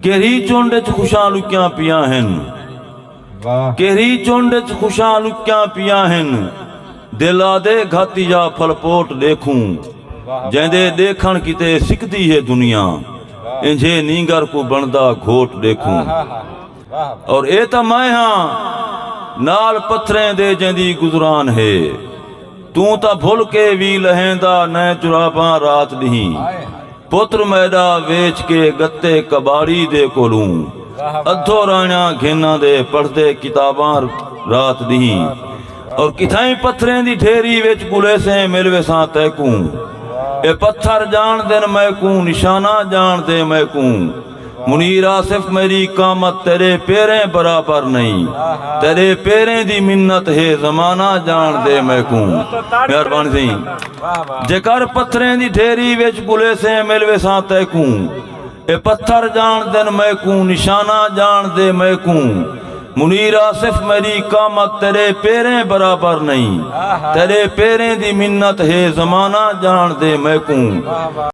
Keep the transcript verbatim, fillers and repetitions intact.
کیرھی چنڈ اچ خوشاں لکیاں پیاں ہن۔ کیرھی چنڈ اچ خوشاں لکیاں پیاں ہن۔ دل آدھے گھاتی جا پھل پوٹ ڈیکھوں۔ جیندے ڈیکھن کیتے سکدی ہے دنیا، انجھے نینگر کوں بندا گھوٹ ڈیکھوں۔ اور اے تاں میں ہاں نال پتھریں دے جیندی گزران ہے۔ توں تاں بھل کے وی لہیندا نئیں جراباں رات ڈینہہ۔ پتر میݙا ویچ کے گتے کباڑی دے کولوں، ادھو رانیاں گھن آندے پڑھدے کتاباں رات ݙینہہ۔ اور کتھائیں پتھریں دی ڈھیری وچ ڳلیسیں مل ویساں تیکوں۔ اے پتھر ڄاݨدن میکوں، نشانہ ڄاݨدے میکوں۔ منیر آصف میݙی قامت تیݙے پیریں برابر نئیں، تیݙے پیریں دی منت ہے زمانہ ڄاݨدے میکوں۔ مہربانی سئیں۔ جیکر پتھریں دی ڈھیری وچ ڳلیسیں مل ویساں تیکوں۔ اے پتھر ڄاݨدن میکوں، نشانہ ڄاݨدے میکوں۔ منیر آصف میݙی قامت تیݙے پیریں برابر نئیں، تیݙے پیریں دی منت ہے زمانہ ڄاݨدے میکوں۔